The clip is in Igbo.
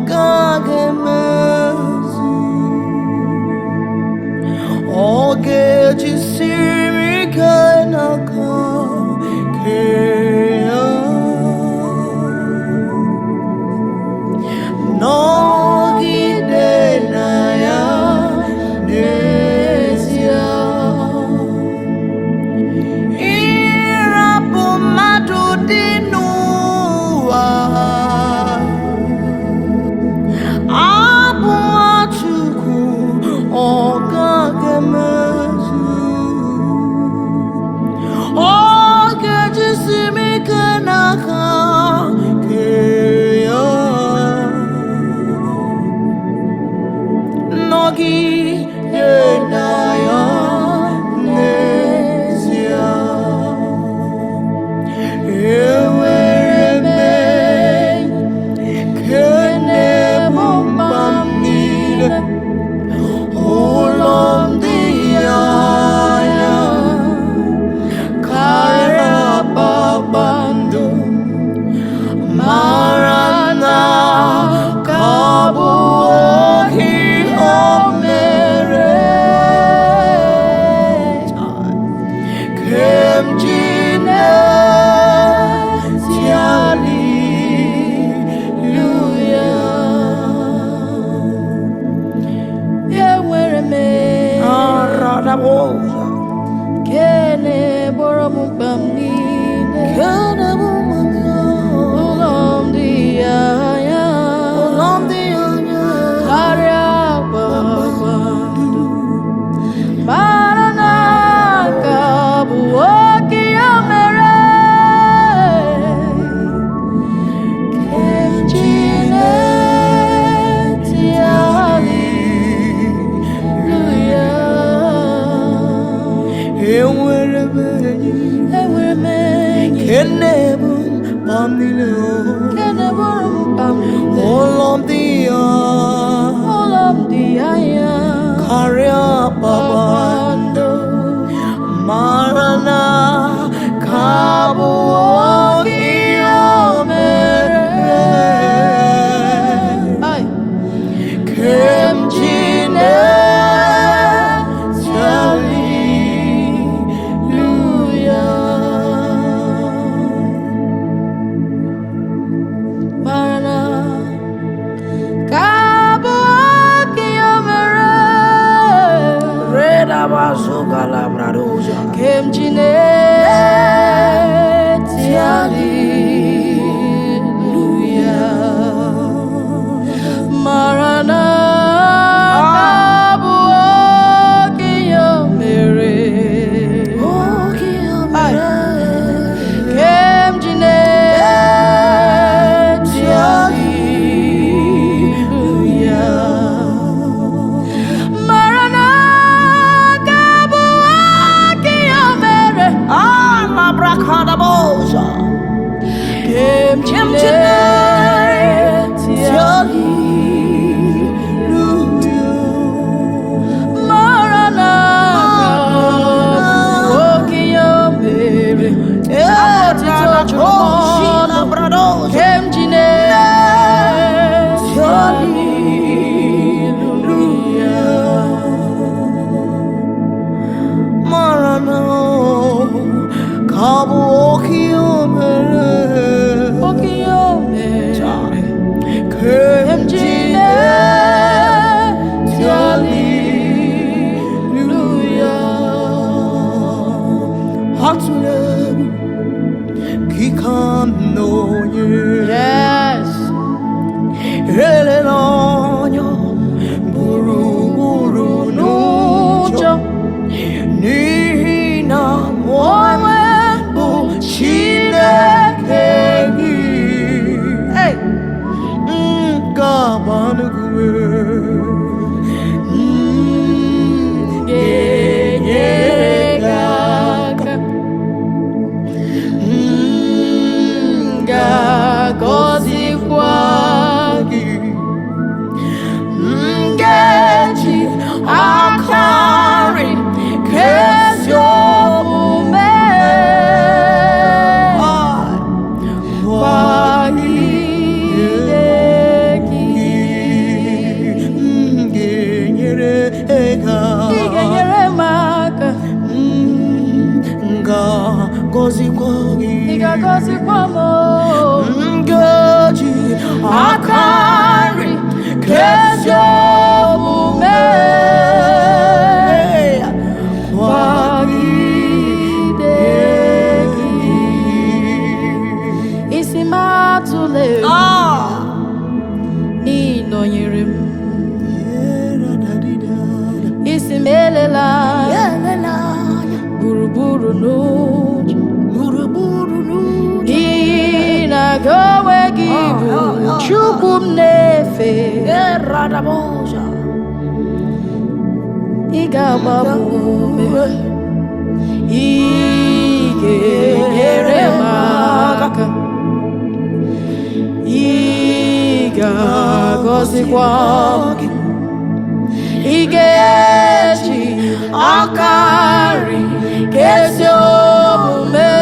gaghị emezu. Ọ ga-ejisiri ike n'aka nke ya. Nọgide na ya n'ezie. Ịrapụ mmadụ dị n'ụwa abụọ Chukwu, ọ gaghị emezu. Ọ ga-ejisi m ike n'aka nke ya. Nọgide na ya n'ezie. Enwere m enyi nke na-ebu mkpa m niile. Ụlọ m dị ya anya karịa kpakpando. Mara na ka bụ oke o mere kem ji na-eti haleluya. Enwere m enyi Aradabosa. nke na-egboro m mkpa m niile. Ụlọ m dị ya anya karịa kpakpando. Mara na ka bụ oke ya mere nke m ji na-eti haleluya. Enwere m enyi Enwere m enyi nke na-ebu mkpa m niile. nke na-eburu m mkpa m niile. Ụlọ m dị ya Ụlọ m dị anya karịa kpakpando. Mara na ka bụ oke o mere Ai. kem ji na-eti haleluya. Mara na ka bụ oke ya mere Reda bazuka labradoza. nke m ji na-eti haleluya. Mara na ka bụ oke ya mere Oke o Ai. mere nke m ji na-eti haleluya. Mara na ka bụ oke ya mere Ah, labrakadabosa. nke m ji Kem ji na-eti na-eti haleluya. Mara na ka bụ oke ya mere Otito juru m ọnụ nke m ji na-eti haleluya. Mara na ka bụ oke o mere Oke ya mere kem m ji ji na-eti haleluya. Atụla egwu, gị ka m nọnyere. Yes. Elela anya gburugburu n'ụjọ, Ụjọ n'ihi na mụ onwe m bụ Chineke gị. Hey. M ga-agba gị ume. M ga-enyere gị aka. Aka m ga-agọzikwa gị. M ga-eji aka nri nke ezi omume kwagide gị. nọnyere m. Isi m elela anya gburugburu n'ụjọ, n'ihi na gị onwe gị bụ Chukwu m na-efe. Ị ga-agba m ume, ị ga-enyere m aka, ị ga-agọzikwa m. Ị ga-eji aka nri nke ezi omume.